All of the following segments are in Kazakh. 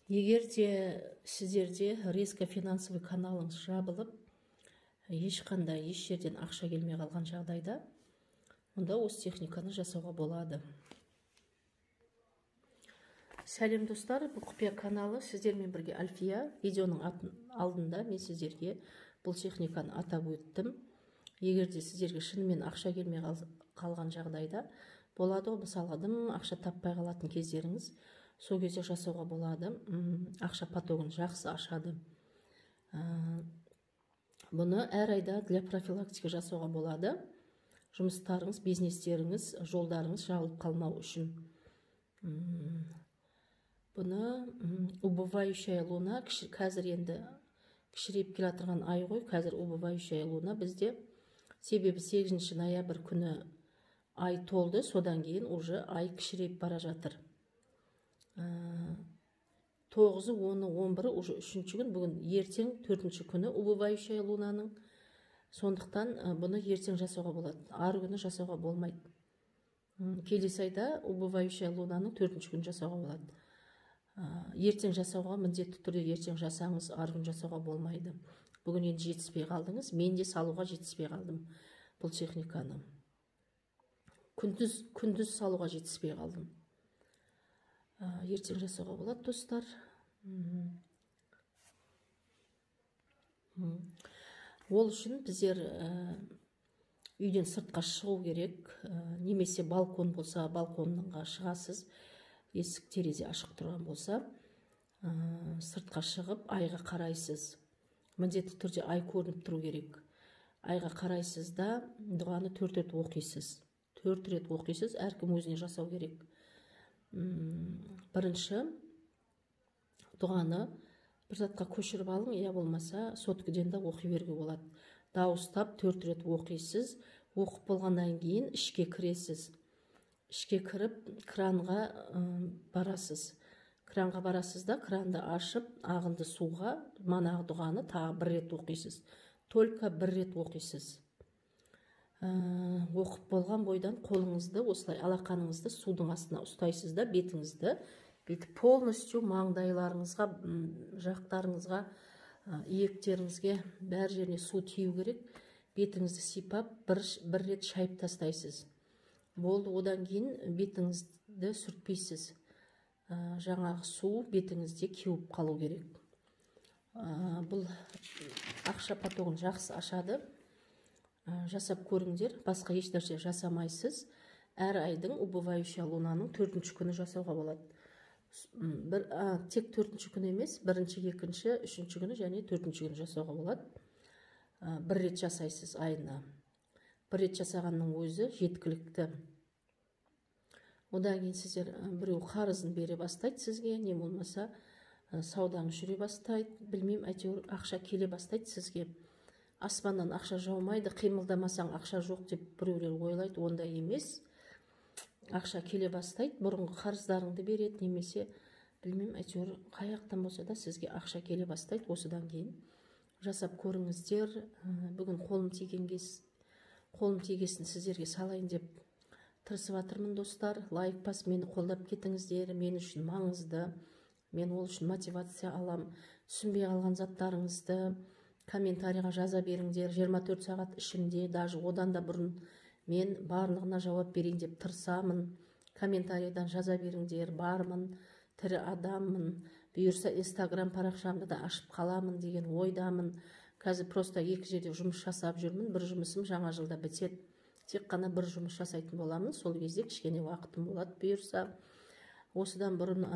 Егер де сіздерде резко финансовый каналыңыз жабылып, ешқандай еш жерден ақша келмей қалған жағдайда, онда осы техниканы жасауға болады. Сәлем, достар, бұл Құпия каналы, сіздермен бірге Альфия. Видеоның алдында мен сіздерге бұл техниканы атап өттім. Егер де сіздерге шынымен ақша келмей қалған жағдайда болады ғой, мысалға, дым ақша таппай қалатын кездеріңіз, сол кезде жасауға болады. Ақша потогын жақсы ашады. Бұны әр айда для профилактика жасауға болады. Жұмыстарыңыз, бизнестеріңіз, жолдарыңыз жабылып қалмау үшін. Бұны убывающая луна, қазір енді кішірейіп келе жатырған ай ғой, қазір убывающая луна бізде. Себебі 8 ноябрь күні ай толды, содан кейін уже ай кішірейіп бара жатыр. 9-ы, 10-ы, 11-і уже үшінші күн, бүгін ертең төртінші күні убывающая лунаның. Сондықтан бұны ертең жасауға болады, ар күні жасауға болмайды. Келесі айда убывающая лунаның төртінші күні жасауға болады. Ертең жасауға міндетті түрде ертең жасаңыз, ар күн жасауға болмайды. Бүгін енді жетіспей қалдыңыз, мен де салуға жетіспей қалдым бұл техниканы. Күндіз салуға жетіспей қалдым. Ертең жасауға болады, достар. Ол үшін біздер үйден сыртқа шығу керек, немесе балкон болса, балконға шығасыз, есік терезе ашық тұрған болса, сыртқа шығып айға қарайсыз. Міндетті түрде ай көрініп тұру керек. Айға қарайсыз да дұғаны 4 рет оқисыз. 4 рет оқисыз, әркім өзіне жасау керек. Бірінші дұғаны бір затқа көшіріп алың, я болмаса соткіден де оқи беруге болады. Дауыстап 4 рет оқисыз. Оқып болғаннан кейін ішке кіресіз. Ішке кіріп кранға барасыз. Кранға барасыз да, кранды ашып, ағынды суға манағы дұғаны тағы бір рет оқисыз. Только бір рет оқисыз. Оқып болған бойдан қолыңызды осылай алақаныңызды судың астына ұстайсыз да, бетіңізді бүйтіп полностью маңдайларыңызға, жақтарыңызға, иектеріңізге, бәр жеріне су тию керек. Бетіңізді сипап бір рет шайып тастайсыз. Болды, одан кейін бетіңізді сүртпейсіз. Жаңағы су бетіңізде кеуіп қалу керек. Бұл ақша потогын жақсы ашады. Жасап көріңдер, басқа еш нәрсе жасамайсыз. Әр айдың убывающая лунаның төртінші күні жасауға болады. Тек төртінші күні емес, бірінші, екінші, үшінші күні және төртінші күні жасауға болады. Бір рет жасайсыз айына. Бір рет жасағанның өзі жеткілікті. Одан кейін сіздер біреу қарызын бере бастайды сізге, не болмаса саудаңыз жүре бастайды, білмеймін, әйтеуір ақша келе бастайды сізге. Аспаннан ақша жаумайды, қимылдамасаң ақша жоқ деп біреулер ойлайды, ондай емес. Ақша келе бастайды, бұрынғы қарыздарыңды береді, немесе білмеймін, әйтеуір қай жақтан болса да сізге ақша келе бастайды. Осыдан кейін жасап көріңіздер. Бүгін қолым тигесін сіздерге салайын деп тырысып жатырмын, достар. Лайк басып мені қолдап кетіңіздер, мен үшін маңызды. Мен ол үшін мотивация алам. Түсінбей қалған заттарыңызды комментарийға жаза беріңдер. 24 сағат ішінде, даже одан да бұрын мен барлығына жауап берейін деп тырысамын. Комментарийдан жаза беріңдер, бармын, тірі адаммын. Бұйырса Инстаграм парақшамды да ашып қаламын деген ойдамын. Қазір просто екі жерде жұмыс жасап жүрмін. Бір жұмысым жаңа жылда бітеді. Тек қана бір жұмыс жасайтын боламын. Сол кезде кішкене уақытым болады бұйырса. Осыдан бұрын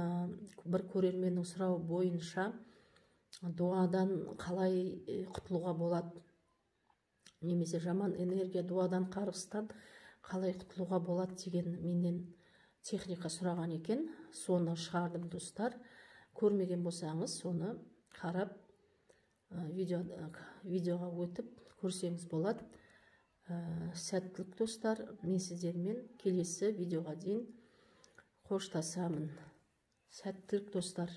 бір көрерменнің сұрауы бойынша дуадан қалай құтылуға болады, немесе жаман энергия дуадан, қарғыстан қалай құтылуға болады деген менен техника сұраған екен. Соны шығардым, достар. Көрмеген болсаңыз, соны қарап, видеоға өтіп көрсеңіз болады. Сәттілік, достар. Мен сіздермен келесі видеоға дейін қоштасамын. Сәттілік, достар.